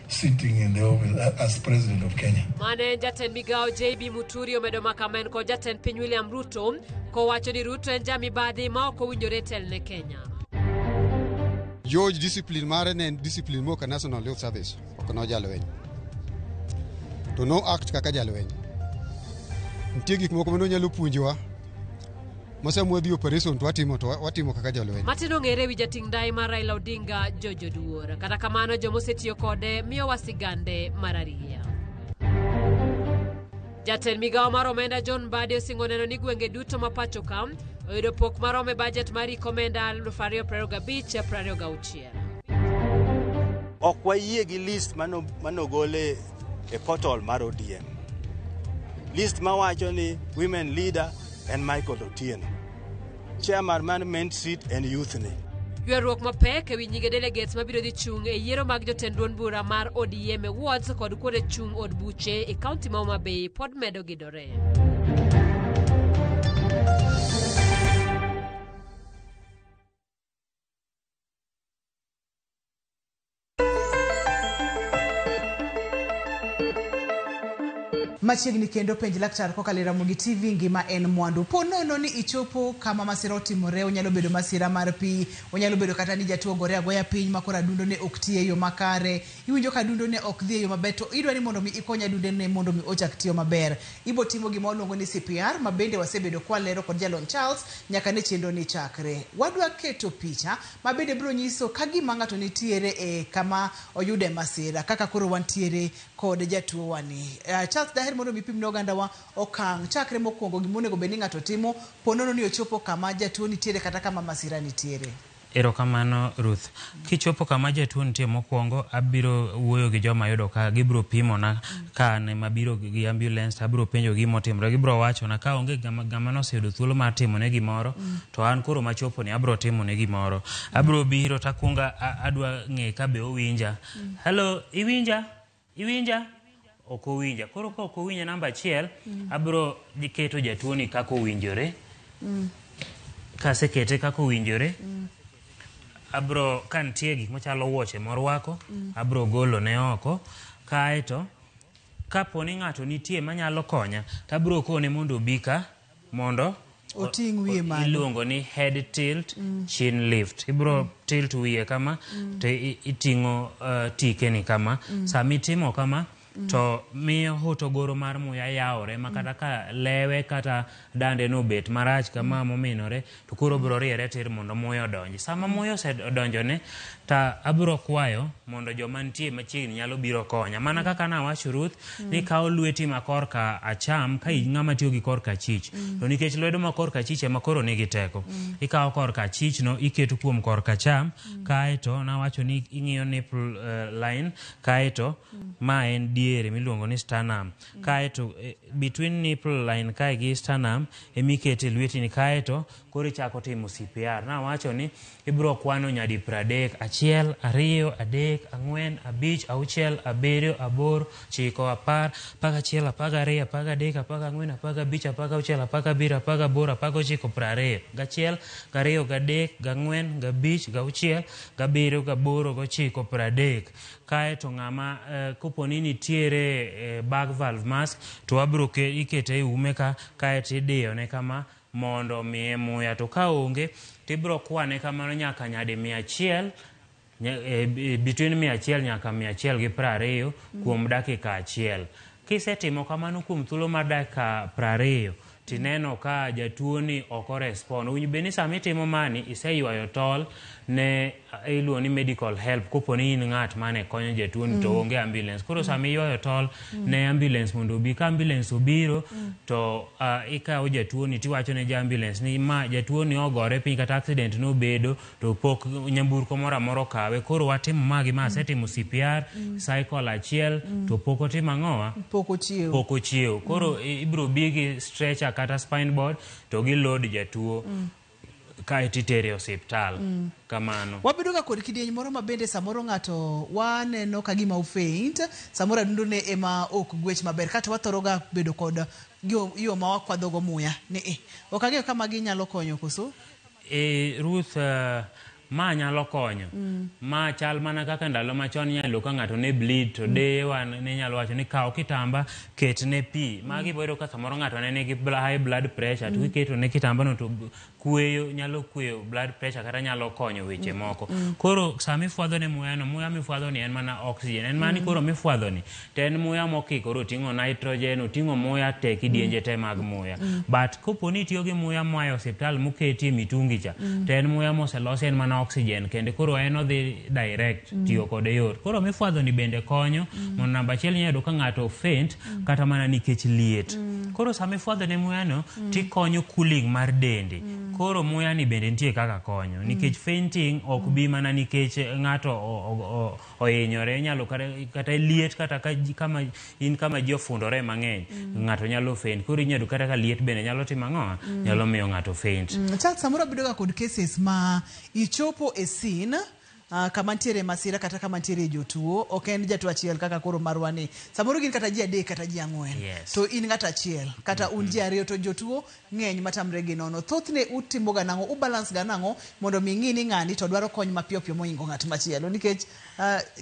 sitting in the office as president of Kenya. Mane en jatend migawo JB Muturi omedo makamen kod jatend piny William Ruto kowacho ni Ruto en jamibadhi ma ok owinjore telne Kenya. George discipline mare ne en discipline moka National Youth Service, ok no jalweny. To no act kaka jalweny. Nitie gik moko mane onyalo puonjowa ma sama wadhi operation to watimo to watimo kaka jolweny. Matin ong'ere wi jating' ndai mar Raila Odinga George Oduor. Kata kamano jomosetiyo kode miyowa sigande mar ariya. Jatend migawo mar omenda John Mbadi osingo neno ni gwenge duto ma pacho ka oyudo pok marom e bajet mar hik omenda 2025-2026. Ok wayie gi list manogol e portal mar ODM. List mawacho ni women leader en Michael Otieno. Chairman mar Main Street en youth ni. Ywaruok mapek ewi nyinge delegates mabiro dhi chung' e yiero mag jotend duond bura mar ODM e wards kod kuonde chung' od buche e kaunti ma Homa Bay pod medo gidore. Machiegni kendo penj laktar kokalo e Ramogi TV ngima en mwandu. Po nono ni ichopo kama masira otimore, onyalo bedo masira mar pi, onyalo bedo kata ni jatuo ogore agoya piny ma koro adundo ne ok ti e yo makare, iwinjo ka adundo ne ok dhi e yo maber to idwa ni mondo mi ikony adunde ne mondo mi ochak tiyo maber. Ibo timo gima waluongo ni CPR ma bende wasebedo kwalero kod jalony Charles nyaka ne chenro ni chakre. Wadwa keto picha ma bende biro nyiso ka gima ng'ato nitiere e kama oyude masira kaka koro wantiere kod jatuo wani. Charles daher mondo mi pim ne ogandawa okang' chakre mokwongo gima onego bed ni ng'ato timo po nono ni ochopo kama jatuo nitiere kata kama masira nitiere. Erokamano Ruth. Kichopo kama jatuo nitie mokwongo, abiro wuoyo gi joma ayudo ka gibiro pimona ka an ema abiro gi ambulance abiro penjo gima otimore gibiro wachona ka onge ng'ama noseyudo thuolo mar timone gimoro to an koro machopo ni abiro timone gimoro. Abiro biro takwongo adwa ng'e ka be owinja. Hello, iwinja? Iwinja? Ok owinja. Koro ka ok owinja namba achiel, abiro keto jatuo ni kaka owinjore. Kasekete kaka owinjore, abro ka nitie gik machalo wuoche morwako, abro golo ne oko. Kaeto kapo ni ng'ato nitie manyalo konya, to abro kone mondo obi ka mondo oting' wiye malo. Iluongo ni head tilt, chin lift. Ibro tilt wiye kama to iting'o tikeni kama. Sama itimo kama to miyo hotogoro mar muya yawore ma kata ka lewe kata dande nobet marach kama mominore to koro biro riere tir mondo muya odonji. Sama muya osedonjone to abiro kwayo mondo joma nitie machiegni nyalo biro konya. Mana kaka nawacho Ruth ni kawo lweti ma korka acham ka ng'ama tiyo gi korka achich to nikech lwedo ma korka achich ema koro nigi teko ikawo korka achich no iketo kuom korka acham kaeto nawacho ni ing'iyo nipple line kaeto ma en diere miluongo ni sternum kaeto between nipple line kae gi sternum emikete lwetini kaeto koro ichako timo CPR. Nawacho ni ibiro kwano nyadi 30 1 2 3 4 5 6 7 8 9 10 11 12 13 14 15 16 17 18 19 20 1 2 3 4 5 6 7 8 9 30. Kaeto ng'ama kopo ni nitiere bag valve mask to abiro ikete e ume ka kaeto idiyone kama mondo miye muya. To ka onge tibiro kwane kamano nyaka nyadi 100 between 100 nyaka 120 kuom dakika achiel. Kisetimo kamano kuom thuolo mar dakika 20 tineno ka jatuo ni ok orespond. Owinjo bed ni sama itimo mani iseywayo tol ne iluongo ni medical help kopo ni in ng'at mane konyo jatuo ni to onge ambulance. Koro sama iywayo tol ne ambulance mondo obi, ka ambulance obiro to ikawo jatuo ni tiwacho ne ja ambulance ni ma jatuo ni ogore piny kata accident nobedo to pok nyamburko moro amora okawe. Koro watimo ma gi ma asetimo CPR cycle achiel to pok otimo ang'owa? Pok ochiew. Pok ochiew. Koro ibiro bi gi stretcher kata spine board to giload jatuo kaeto itere e osiptal. Kamano. Wabedo ga kod kidieny moro ma bende samoro ng'ato waneno ka gima ofaint, samoro adundo ne ema ok gwech maber, kata wathoro ga bedo kod yo ma wakwadho go muya ni ok ang'eyo ka magi nyalo konyo koso? Ruth, Ma nyalo konyo. Ma chal mana kaka ndalo machon inyalo ka ng'ato ne bleed to deyewa ne nyalo wacho ni kaw kitamba ket ne pi. Magi boyudo ka samoro ng'ato ne nigi high blood pressure to kiketo ne kitamba no to kweyo, nyalo kweyo blood pressure kata nyalo konyo weche moko. Koro sama ifwadho ne muya no, muya mifwadho ni en mana oxygen. En mana ni koro mifwadho ni to en muya mokikore, oting'o nitrogen, oting'o muya te kidienje te mag muya. But kopo ni itiyo gi muya moa e osiptal moketie mitungi cha, to en muya moselosi, en mana oxygen kende, koro en odhi direct, tiyo kode yot. Koro mifwadho ni bende konyo mondo namba achiel inyalo yudo ka ng'ato faint kata mana nikech liet. Koro sama ifwadho ne muya no tikonyo cooling mar dende. Koro muya ni bende nitie kaka konyo nikech fainting ok bi mana nikech ng'ato ohinyore, inyalo kata liet kata ka kama in kama ji ofundore mang'eny, ng'ato nyalo faint. Koro inyalo yudo kata ka liet bende nyalo timo ang'o? Nyalo miyo ng'ato faint. Charles, samoro bedo ga kod cases ma ichopo e scene kama nitiere masira kata kama nitiere jotuo, ok en jatuo achiel kaka koro marwa ni. Samoro gin kata ji 3 kata ji 4. To in ng'at achiel kata un ji 2 to jotuo ng'eny matamre gi nono. Thothne utimo ga nang'o, ubalance ga nang'o mondo mi ng'i ni ng'ani to dwaro kony mapiyo piyo mohingo ng'at machielo nikech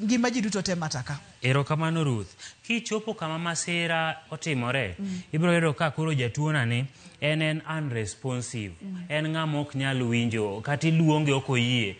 ngima ji duto te mataka. Erokamano Ruth. Kichopo kama masira otimore, ibiro yudo ka koro jatuo nani en unresponsive. En ng'ama ok nyal winjo, kata iluonge ok oyie.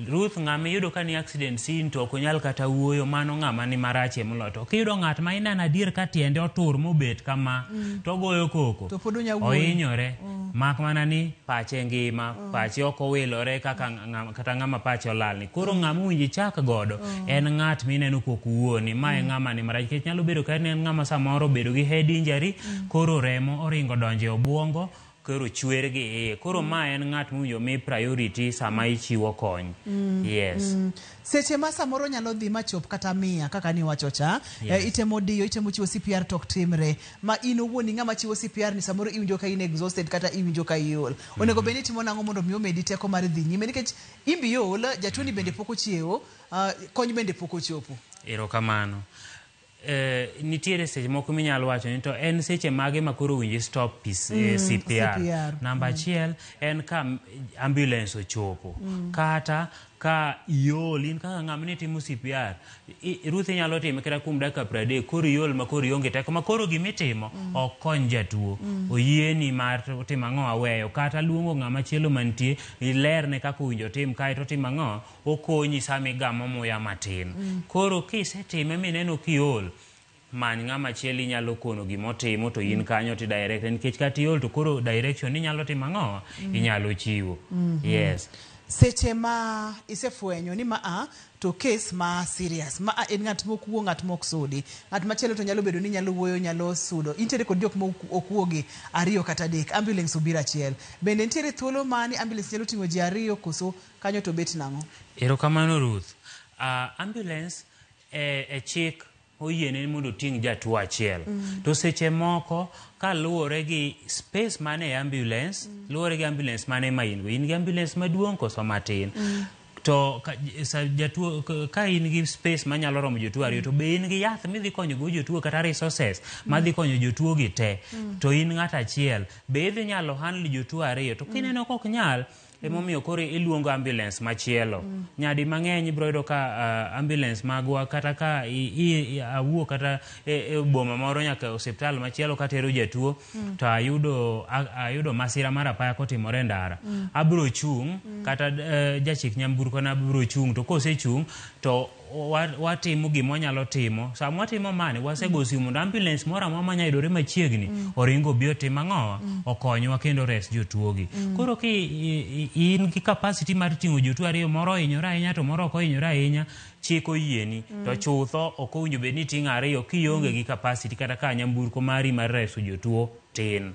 Ruth, ng'ama iyudo ka ni accident scene to ok onyal kata wuoyo, mano ng'ama ni marachie moloyo. To kiyudo ng'at ma ineno adier ka tiende otur mobet kama, to ogoyo koko, to pod onya wuoyo, ohinyore, mak mana ni pache ngima, pache ok owilore kaka kata ng'ama pache olalni. Koro ng'ama owinjo ichak godo en ng'at mineno kok wuoni, ma e ng'ama ni marach. Nikech nyalo bedo ka en ng'ama samoro obedo gi head injury, koro remo oringo donjo e obuongo, koro chwer gi iye. Koro ma en ng'at mowinjo mi priority sama ichiwo kony. Yes. Seche ma samoro nyalo dhi machop kata 100 kaka niwacho cha, itemo diyo, itemo chiwo CPR to ok timre. Ma in owuon ing'ama chiwo CPR ni samoro iwinjo ka in exhausted kata iwinjo ka iol. Onego bed ni itimo nang'o mondo mi omedi teko mar dhi nyime nikech in be iol, jatuo ni bende pok ochiewo, kony bende pok ochopo. Erokamano. Nitiere seche moko minyalo wacho ni to en seche mage ma koro owinjo stop CPR. Namba achiel en ka ambulance ochopo, kata ka iol in kaka ng'ama ne timo CPR, Ruth inyalo time kata kuom dakika 30, koro iol ma koro ionge teko ma koro gimitimo ok kony jatuo. Oyieni mar timo ang'o, aweyo kata luongo ng'ama chielo mantie ilerne kaka owinjo tim, kaeto timo ang'o, okonyi sama igamo muya matin. Koro kisetime mineno kiol, many ng'ama chielo inyalo kono gimotimo to in kanyo to direct, nikech kata iol to koro direction inyalo timo ang'o, inyalo chiwo. Yes. Seche ma isefwenyo ni ma to case ma serious, ma en ng'at mok wuo, ng'at mok sudi, ng'at machielo to nyalo bedo ni nyalo wuoyo, nyalo sudo, intiere kod jok ma ok wuogi 2 kata 3, ambulance obiro achiel, bende nitiere thuolo ma ni ambulance nyalo ting'o ji 2 koso kanyo to bet nang'o? Erokamano Ruth. Ambulance e chik oyiene mondo oting' jatuo achiel. To seche moko kaluwore gi space mane e ambulance, luwore gi ambulance mane ma in go. In gi ambulance maduong' koso matin? To jatuo ka in gi space manyalo romo jotuo 2, to be in gi yath midhi konyo go jotuo kata resources madhi konyo jotuo gi te, to in ng'at achiel, be idhi nyalo handle jotuo 2? To kineno kok nyal, emomiyo koro iluongo ambulance machielo. Nyadi mang'eny ibiro yudo ka ambulance magwa kata ka awuok kata e boma moro nyaka osiptal machielo katero jatuo, to ayudo masira mar apaya kotimore e ndara, abiro chung' kata jachik nyamburko na biro chung', to kosechung' to watimo gima wanyalo timo. Sama watimo mane, wasego simu mondo ambulance moro amora manyalo yudore machiegni oringo obi otim ang'o, okonywa kendo res jotuogi. Koro ki in gi capacity mar ting'o jotuo 2, moro ohinyore ahinya to moro ok ohinyore ahinya, chik oyieni. To chutho ok owinjo bed ni iting'o 2 kionge gi capacity kata ka nyamburko mari mar reso jotuo tin.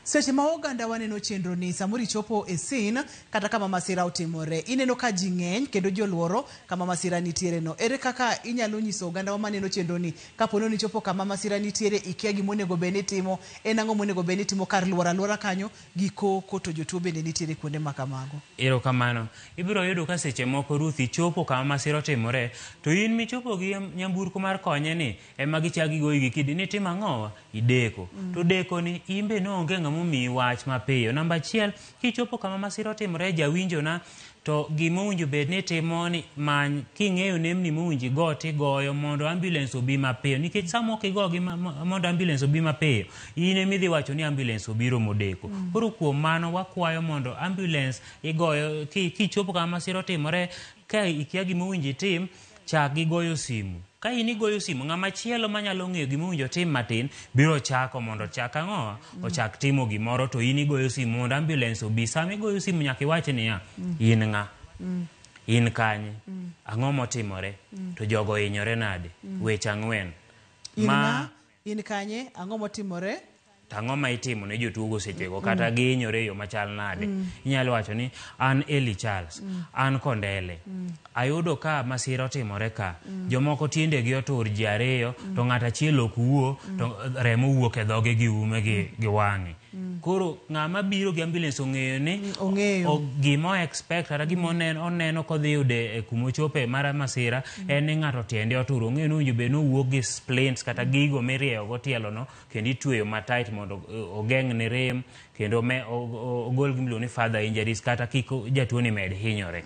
Seche ma oganda waneno chenro ni samoro ichopo e scene kata kama masira otimore, ineno ka ji ng'eny kendo ji oluoro kama masira nitiere no, ere kaka inyalo nyiso oganda wa maneno chenro ni kapo ni ichopo kama masira nitiere, ikia gima onego bed ni itimo, en ang'o monego bed ni itimo kar luoro aluora kanyo gi koko to jotuo bende nitiere kuonde ma kamago? Erokamano. Ibiro yudo ka seche moko Ruth ichopo kama masira otimore, to in michopo gi nyamburko mar konye ni ema gichak gigoyi gi kidi ni timo ang'o, ideko. To deko koni in be ne onge ng'ama omiyi wach mapiyo. Namba achiel, kichopo kama masira otimore jawinjona, to gima owinjo bed ni itimo ni many king'eyo nembni mowinjo igo tigoyo mondo ambulance obi mapiyo nikech sama ok igogi mondo ambulance obi mapiyo in ema idhi wacho ni ambulance obiro modeko. Koro kuom mano wakwayo mondo ambulance igoyo kichopo kama masira otimore ka ikia gima owinjo itim chak gi goyo simu. Ka in igoyo simu ng'ama chielo manyalo ng'eyo gima owinjo otim matin biro chako mondo ochak ang'owa ochak timo gimoro to in igoyo simu mondo ambulance obi. Sama igoyo simu nyaka iwach niya in ng'a? In kanye? Ang'o motimore? To jogo ohinyore nade? Weche ang'wen. In ng'a? In kanye? Ang'o motimore? To ang'o ma itimo ne jotuogo sechego kata gihinyore e yo machal nade? Inyalo wacho ni an Eli Charles, an Kondele. Ayudo ka masira otimore ka. Jomoko tiendegi otur ji ariyo to ng'ato achiel ok wuo to remo wuok e dhoge gi ume gi wang'e. Koro ng'ama biro gi ambulance ong'eyo ni gima o expect kata gima oneno kodhi yude e kumochope mar masira en ni ng'ato tiende otur. Ong'eyo ni owinjo bed ni owuok gi splints kata gigo mirieyo go tielo no kendo itweyo ma tight mondo ogeng' ne rem kendo ogol gima iluongo ni further injuries kata kik jatuo ni med hinyore.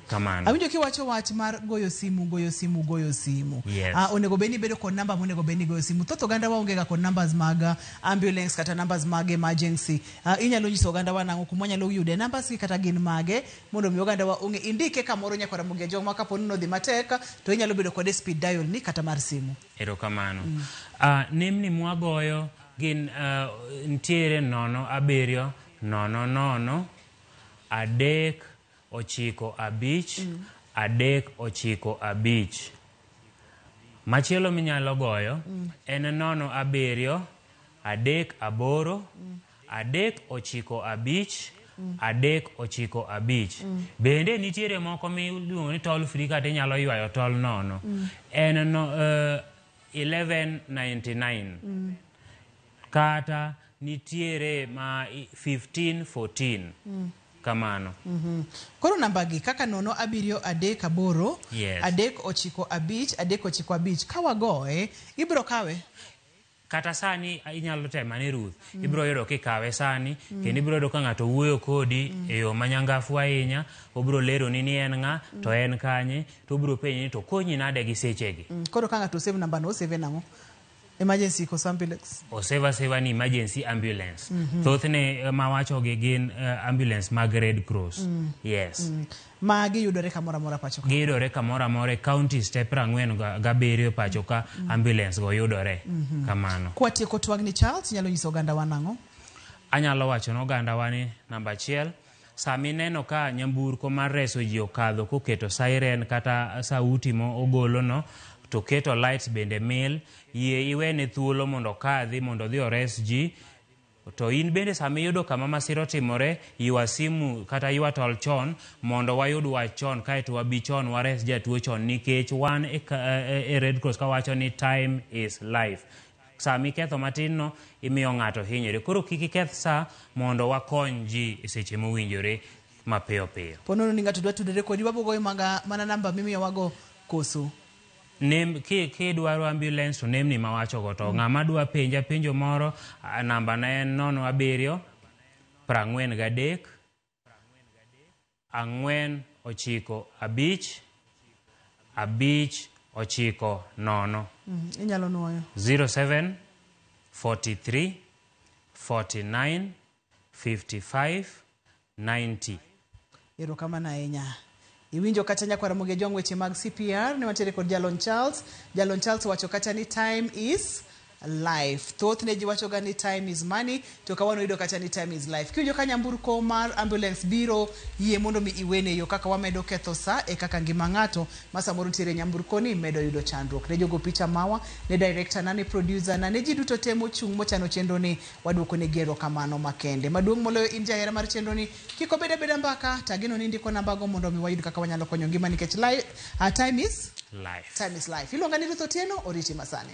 Kamano. Awinjo kiwacho wach mar goyo simu, goyo simu, goyo simu. Yes. Onego bed ni ibedo kod namba monego bed ni igoyo simu. Thoth oganda waonge ga kod numbers mag ambulance kata numbers mag emergency. Inyalo nyiso oganda wa nang'o kuma wanyalo yude numbers gi kata gin mage mondo mi oganda wa ong'e. Indike kamoro nyakwar Ramogi Ajwang' ma kapo ni nodhi matek to inyalo bedo kode speed dial ni kata mar simu. Erokamano. Nembni mwagoyo gin nitiere 0 7 0 0 3 9 5 3 9 5. Machielo minyalo goyo en 0 7 3 8 3 9 5 3 9 5. Bende nitiere moko miluongo ni toll free kata inyalo ywayo tol nono. En 1199. Kata nitiere ma 1514. Kamano. Koro namba gi kaka 0 7 3 8 Yes. 3 9 5 3 9 5 kawagoye ibiro kawe. Kata sani inyalo temo ane Ruth, ibiro yudo kikawe sani, kendo ibiro yudo ka ng'ato wuoyo kodi e yo manyangafu ahinya, obiro leroni ni en ng'a, to en kanye, to obiro penji ni to konyi nade gi sechegi. Koro ka ng'ato osave namba no, osave nang'o? Emergency koso ambulance? Osave asava ni emergency ambulance. Thothne mawachogi gin ambulance mag Red Cross. Yes. Magi yudore kamoro amora pacho ka? Giyudore kamoro amora e counties te 47 pacho ka ambulance go yudore. Kamano. Kwatieko twagni Charles, inyalo nyiso oganda wa nang'o? Anyalo wacho ne oganda wa ni namba 1, sama ineno ka nyamburko mar reso ji okadho koketo siren kata sauti mo ogolo no, to keto lights bende mil, yie iwene thuolo mondo okadhi mondo odhi ores ji. To in bende sama iyudo kama masira otimore, ywa simu kata ywa tol chon mondo wayud wach chon kaeto wabi chon wares jatuo chon nikech wan e Red Cross kawacho ni time is life. Sama iketho matin no imiyo ng'ato hinyore. Koro kik iketh sa mondo wakony ji e seche mowinjore mapiyo piyo. Ponono ni ng'ato dwa tudore kodi, wabogoyo mana namba mimiyowago koso? Kidwaro ambulance to nembni mawachogo to ng'ama dwa penja penjo moro, namba na en 0 7 43 4 9 5 5 9 0. Inyalo nuoyo. 07 43 49 55 90. Erokamano ahinya. Iwinjo kata nyakwar Ramogi Ajwang' weche mag CPR ne wantiere kod Jalony Charles. Jalony Charles wacho kata ni time is life. Thothne ji wacho ga ni time is money, to kawuono yudo kata ni time is life. Kiwinjo ka nyamburko mar ambulance biro, yie mondo mi iwene yo kaka wamedo ketho sa e kaka ngima ng'ato ma samoro nitiere nyamburko ni medo yudo chandruok. Ne jogo picha mawa, ne director na, ne producer na, ne ji duto te mochung' mochano chenro ni, waduoko ne gero kamano makende. Maduong' moloyo in jahera mar chenro ni, kik obed abeda mbaka, tageno ni indiko nambago mondo mi wayud kaka wanyalo konyo ngima nikech time is life. Time is life. Iluonga ni Ruth Otieno, oriti masani.